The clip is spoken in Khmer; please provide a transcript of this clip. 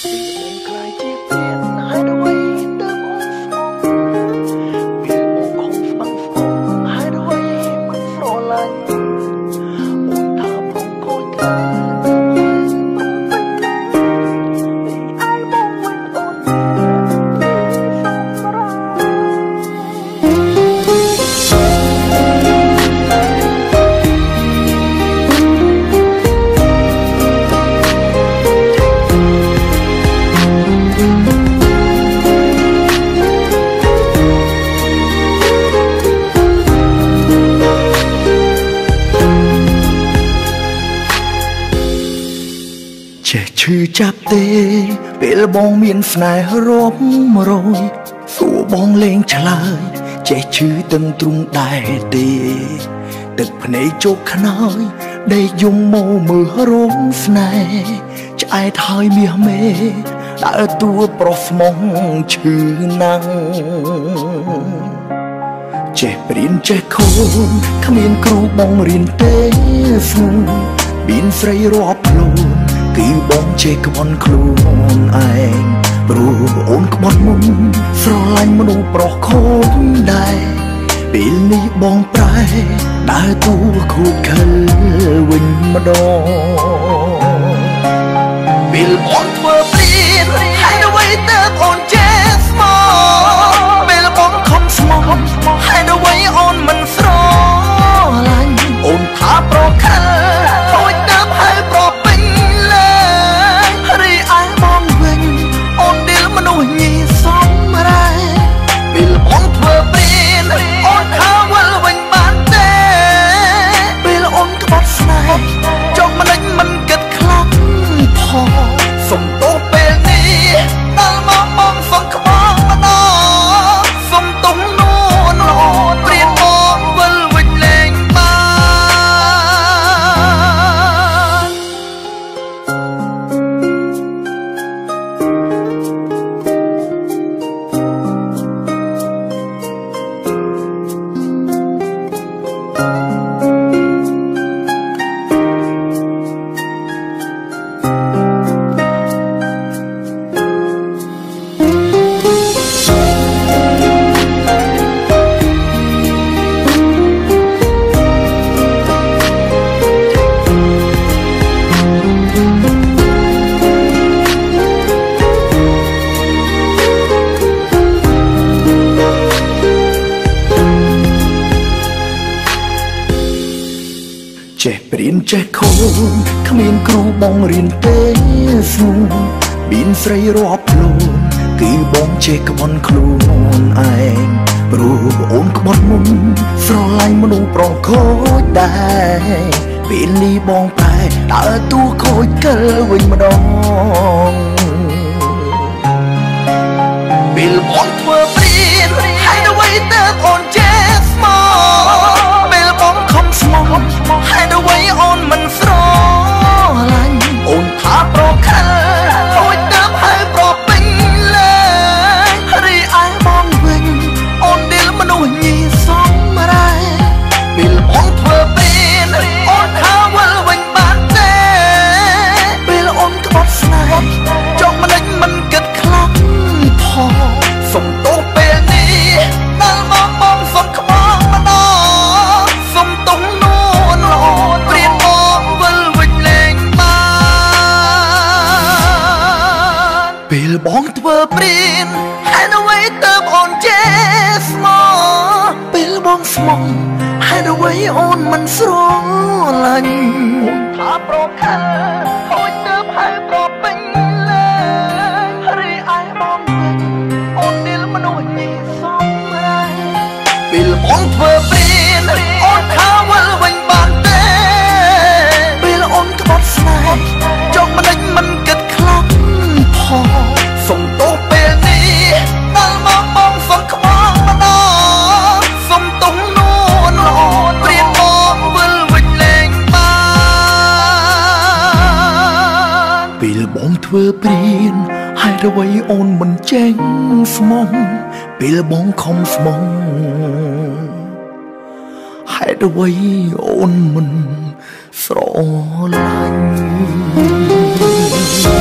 ពេលបងខ្លាយជាព្រាន ហេតុអ្វីទើបអូនស្មង ពេលបងខំស្មឹងស្មង ហេតុអ្វីមិនស្រឡាញ់ អូនថាប្រុងខូចខ្លាំង ទើបហើយប្រុងពេញលេញ រីឯបងវិញអូនសម្រាប់ ចេះឈឺចាប់ទេ ពេលបងមានស្នេហ៍រាប់រយ សួរបងលេងឆ្លើយ ចេះឈឺទាំងទ្រុងដែរទេ ទឹកភ្នែកជោគខ្នើយ ដេកយំមកមើលរោងស្នេហ៍ ឆ្អែតហើយមាសមេ ដើរតួប្រុសស្មងឈឺណាស់ ចេះព្រៀនចេះខូន គ្មានគ្រូបងរៀនទេស្ងួន មានស្រីរាប់ខ្លួន គឺបងចេះក្បន់ខ្លួនឯង ព្រោះអូនក្បត់មុន ស្រឡាញ់មនុស្សប្រុសខូចដែរ ពេលនេះបងប្រែ ដើរតួខូចខិលវិញម្ដង ពេលបងធ្វើព្រាន ហេតុអ្វីទើបអូនចេះស្មោ ពេលបងខំស្មោ ហេតុអ្វីអូនមិនស្រឡាញ់ អូនថាប្រខិលខូចទើបហៅប្រពេញលេង រីឯបងវិញអូនដៀលមនុស្សញីសំរ៉ែ ពេលបងធ្វើព្រាន អូនថាវិលវិញបានទេ ពេលអូនក្បត់ស្នេហ៍ចង់ម្ដេចមិនគិតខ្លាំងផង សុំទោសពេលនេះដល់មកបងសុំក្បងម្ដង សុំទោសនួនល្អព្រានបងវិលវិញលេងបាន ចេះព្រៀនចេះខូន គ្មានគ្រូបងរៀនទេស្ងួន មានស្រីរាប់ខ្លួន គឺបងចេះក្បន់ខ្លួនឯង ព្រោះអូនក្បត់មុន ស្រឡាញ់មនុស្សប្រុសខូចដែរ ពេលនេះបងប្រែ ដើរតួខូចកិលវិញម្ដង ពេលបងធ្វើព្រាន ហេតុអ្វីទើបអូនចេះស្មោ ពេលបងខំស្មោ ហេតុអ្វីអូនមិនស្រឡាញ់ អូនថាប្រខិលខូចទើបហៅប្រពេញលេង រីឯបងវិញអូនដៀលមនុស្សញីសំរ៉ែ ពេលបងធ្វើព្រាន អូនថាវិលវិញបានទេ ពេលអូនក្បត់ស្នេហ៍ចង់ម្ដេចមិនគិតខ្លាំងផង សុំទោសពេលនេះដល់មកបងសុំក្បងម្ដង សុំទោសនួនល្អព្រានបងវិលវិញលេងបាន ពេលបងធ្វើព្រាន ហេតុអ្វីទើបអូនចេះស្មោ ពេលបងស្មោ ហេតុអ្វីអូនមិនស្រឡាញ់ អូនថាប្រខិលខូចទើបហៅប្រពេញលេង រីឯបងវិញអូនដៀលមនុស្សញីសំរ៉ែ ពេលបងធ្វើព្រាន អូនថាវិលវិញបានទេ ពេលអូនក្បត់ស្នេហ៍ចង់ម្ដេចមិនគិតខ្លាំងផង សុំទោសពេលនេះដល់មកបងសុំក្បងម្ដង សុំទោសនួនល្អព្រានបងវិលវិញលេងបាន ពេលបងធ្វើព្រាន ហេតុអ្វីអូនមិនចេញស្មង ពេលបងខំស្មង ហេតុអ្វីអូនមិនស្រឡាញ់